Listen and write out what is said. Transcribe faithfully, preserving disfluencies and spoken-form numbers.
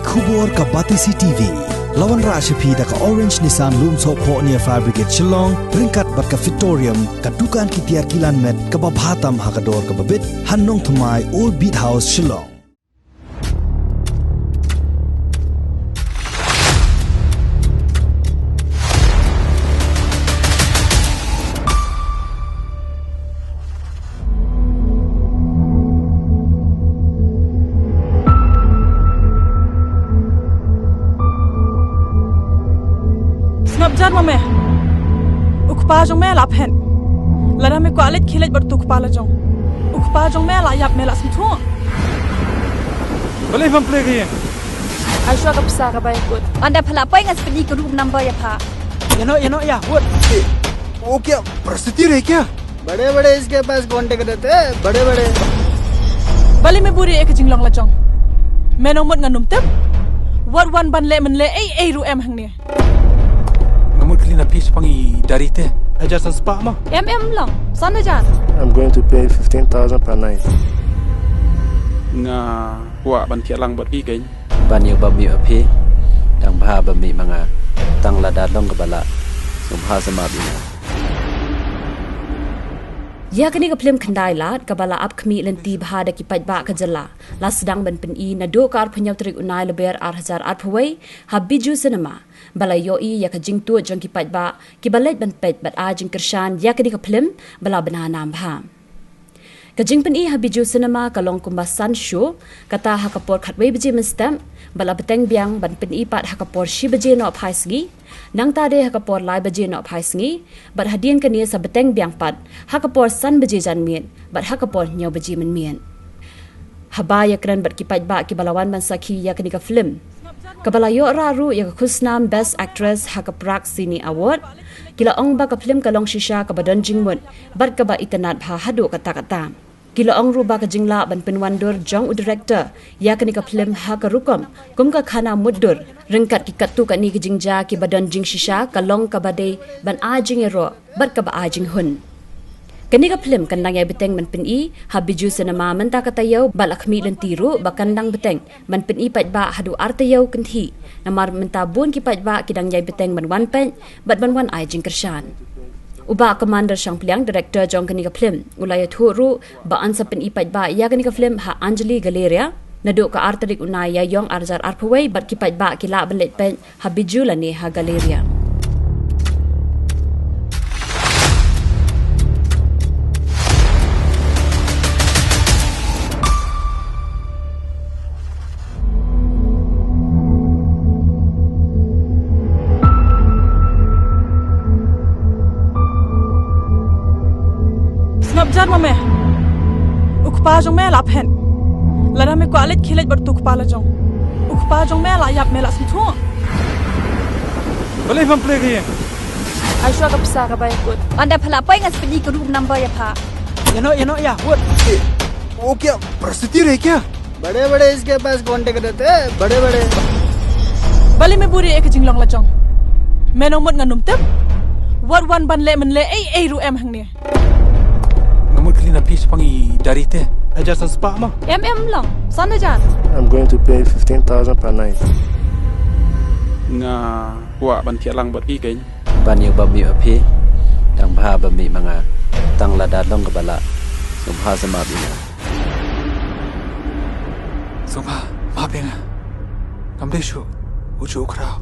Khubor ka Batesi T V. La wanrah sha phi da ka Orange Nissan Lumsohphoh near Fire Brigade Shillong, ryngkat bad ka Fitorium, ka dukan ki tiar kilan met kaba bha tam ha ka dor kaba bit, ha Nongthymmai, Old Beat House, Shillong. Sngap jan ma me. U kpa jong me la phet. Lada me kwah leit khie leit bad utu u kpa la jong. U kpa jong me la ïap, me la sngewthuh. Balei pham plie ka ïing? Ai shuwa ka pisa kaba ïakut. Ynda pha la poi ngan sa pyni ka room number ïa pha. Ïa noh, ïa noh, ïa, wut. वो क्या प्रस्तुति रही क्या? बड़े बड़े इसके पास कॉन्टैक्ट रहते हैं, बड़े बड़े। Balei me buhrieh ïa ka jinglong la jong? Me nang mut ngan ym tip. Wat wan ban leh mynleh ei ei ruh em hangne. Nga mut kylli na phi shaphang i dari te. Hajar san spah mo? Em em long, san hajar. I'm going to pay fifteen thousand per night. Nga kwah ban thiah lang bad phi keiñ. Ban ïoh bam ïoh phi. Dang bha bam ïoh ma nga. Tang lada long kaba lah. Sngewbha sa map ïa nga. Ïa kane ka phlim khyndai lad kaba la ap khmih lynti bha da ki paidbah ka jylla, la sdang ban pyni naduh ka arphew hynñiew tarik u Naiïaber ar hajar arphew wei ha Bijou Cinema, ba la ïohi ïa ka jingtuid jong ki paidbah kiba leit ban peit bad ai jingkyrshan ïa kane ka phlim ba la bna nam bha. Ka jingpyni ha Bijou Cinema ka long kumba san show, kata ha ka por khatwei baje mynstep, bad la bteng biang ban pyni pat ha ka por shi baje nohphai sngi, nangta de ha ka por lai baje nohphai sngi, bad hadien kane sa bteng biang pat ha ka por san baje janmiet bad ha ka por hynñiew baje mynmiet. Haba ïakren bad ki paidbah kiba la wan ban sakhi ïa kane ka phlim, kaba la ïoh rah ruh ïa ka khusnam Best Actress ha ka Prix Cine Award, ki la ong ba ka phlim ka long shisha kaba don jingmut bad kaba itynnad bha haduh katta katta. Ki la ong ruh ba ka jinglah ban pynwandur jong u director ïa kane ka phlim ha ka rukom kum ka khana mutdur ryngkat ki katto katne ki jingjia kiba don jingshisha ka long kaba dei ban ai jingïaroh bad kaba ai jinghun. Kane ka phlim kan dang ïai bteng ban pyni ha Bijou Cinema mynta ka taïew bad la khmih lynti ruh ba kan dang bteng ban pyni paidbah haduh ar taïew kynthih, namar mynta bun ki paidbah ki dang ïai bteng ban wan peit bad ban wan ai jingkyrshan. U Bah Commander Shangpliang, director jong kane ka phlim, u la ïathuh ruh ba yn sa pyni paidbah ïa kane ka phlim ha Anjali Galleria naduh ka ar tarik u Naiïaïong ar hajar arphew wei bad ki paidbah ki lah ban leit peit ha Bijou lane ha Galleria. Sngap jan ma me. U kpa jong me la phet. Lada me kwah leit khie leit bad utu u kpa la jong. U kpa jong me la ïap, me la sngewthuh. Balei pham plie ka ïing? Ai shuwa ka pisa kaba ïakut. Ynda pha la poi ngan sa pyni ka room number ïa pha. Ïa noh, ïa noh, ïa, wut. वो क्या प्रस्तुति रही क्या? बड़े बड़े इसके पास कॉन्टैक्ट रहते हैं, बड़े बड़े। Balei me buhrieh ïa ka jinglong la jong? Me nang mut ngan ym tip. Wat wan ban leh mynleh ei ei ruh em hangne. Nga mut kylli na phi shaphang i dari te. Hajar san spah mo? Em em long, san hajar. I'm going to pay fifteen thousand per night. Nga kwah ban thiah lang bad phi keiñ. Ban ïoh bam ïoh phi. Dang bha bam ïoh ma nga. Tang lada long kaba lah. Sngewbha sa map ïa nga. Sngewbha map ïa nga. Ngam dei shuh u juh u khraw.